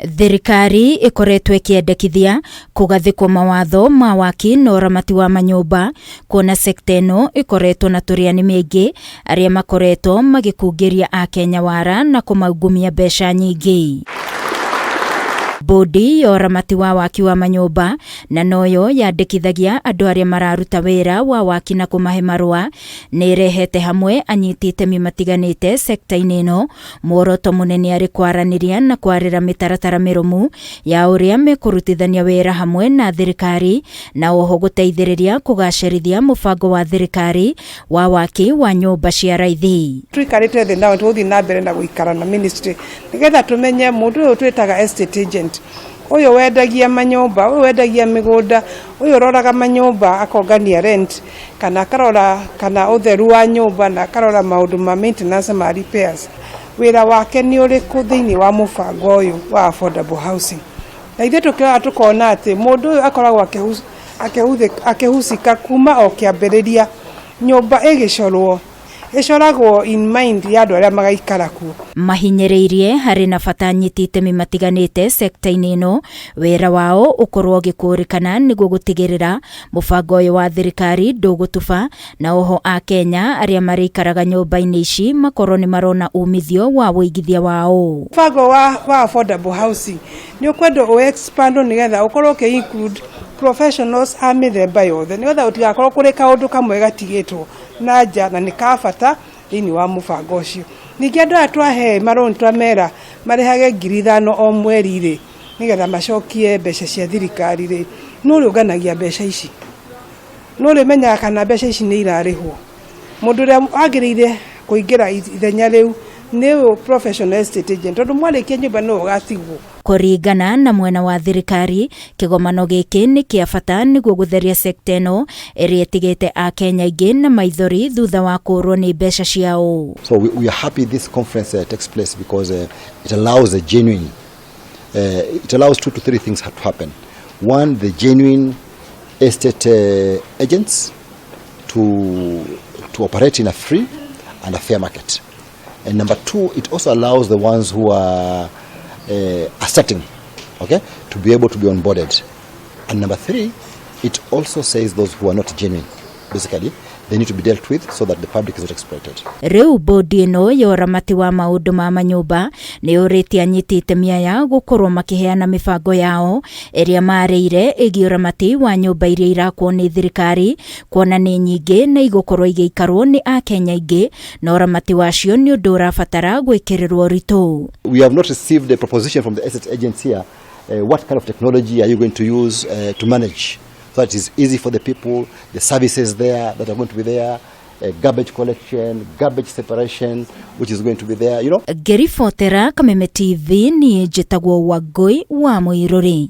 Thirikari ĩkoretwo ĩkĩendekithia kũgathĩkwo mawatho ma waki na ũramati wa manyũmba, kuona sekta ĩno ĩkoretwo na tũrĩani mĩingĩ arĩa makoretwo magĩkungĩria Akenya wara na kũmaungumia mbeca nyingĩ. Bodi ya ũramati wa waki wa manyũmba na noyo yandĩkithagia andũ arĩa mararuta wĩra wa waki na kũmahe marũa, nĩ ĩrehete hamwe anyiti itemi matiganĩte sekta-inĩ ĩno. Muoroto mũnene arĩ kwaranĩria na kwarĩra mĩtaratara mĩrũmu ya ũrĩa mekũrutithania wĩra hamwe na thirikari, na oho gũteithĩrĩria kũgacĩrithia mũbango wa thirikari wa waki wa nyũmba cia raithi. Tũikarĩte thĩ nao, tũgũthiĩ na mbere na gũikara na ministry nĩgetha tũmenye mũndũ ũyũ twĩtaga estate agent, ũyũ wendagia manyũmba, ũyũ wendagia mĩgũnda, ũyũ ũroraga manyũmba akongania rent kana akarora kana ũtheru wa nyũmba na akarora maũndũ ma maintenance, ma repairs, wĩra wake nĩ ũrĩkũ thĩinĩ wa mũbango ũyũ wa affordable housing. Na ithuĩ tũkĩrora tũkona atĩ mũndũ ũyũ akoragwo akĩhusika kuma o kĩambĩrĩria. Nyũmba ĩgĩcorwo, ĩcoragwo in mind ya andũ arĩa magaikara kuo. Mahinyĩrĩirie harĩ na bata anyiti itemi matiganĩte sekta-inĩ ĩno wĩra wao ũkorwo ũgĩkũrĩkana nĩguo gũtigĩrĩra mũbango ũyũ wa thirikari ndũgũtuba, na oho Akenya arĩa marĩikaraga nyũmba-inĩ ici makorwo nĩ marona umithio wa ũigithia wao. Mũbango wa affordable housing nĩ ũkwendwo ũ expand nĩgetha ũkorwo ũkĩ include professionals a mĩthemba yothe, nĩgetha gũtigakorwo kũrĩ kaũndũ kamwe gatigĩtwo na nja na nĩ ka bata thĩinĩ wa mũbango ũcio. Ningĩ andũ aya twahe marũni, twamera marĩhage 5,000 o mweri rĩ, nĩgetha macokie mbeca cia thirikari rĩ, nũ ũrĩũnganagia mbeca ici? Nũ ũrĩmenyaga kana mbeca ici nĩ irarĩhwo? Mũndũ ũrĩa wagĩrĩire kũingĩra ithenya rĩu nĩ ũyũ professional estate agent, tondũ mwarĩkia nyũmba nĩwe ũgatigwo. Kũringana na mwena wa thirikari, kĩgomano gĩkĩ nĩ kĩa bata nĩguo gũtheria sekta ĩno ĩrĩa ĩtigĩte Akenya aingĩ na maithori thutha wa kũũrwo nĩ mbeca ciao. So we are happy this conference takes place because it allows a genuine, it allows two to three things to happen. One, the genuine estate agents to operate in a free and a fair market. And number two, it also allows the ones who are starting, okay, to be able to be onboarded. And number three, it also says those who are not genuine, basically, they need to be dealt with so that the public is not exploited. Rĩu bodi ĩno ya ũramati wa maũndũ ma manyũmba nĩ ũrĩtie anyiti itemi aya gũkorwo makĩheana mĩbango yao ĩrĩa marĩire ĩgiĩ ũramati wa nyũmba iria irakwo nĩ thirikari, kuona nĩ nyingĩ na igũkorwo igĩikarwo nĩ Akenya aingĩ, na ũramati wacio nĩ ũndũ ũrabatara gwĩkĩrĩrwo ũritũ. We have not received a proposition from the estate agents here. What kind of technology are you going to use to manage so that it is easy for the people, the services there that are going to be there, garbage collection, garbage separation, which is going to be there? Ngĩribotera Kameme TV, niĩ njĩtagwo Wangũi wa Mũirũrĩ.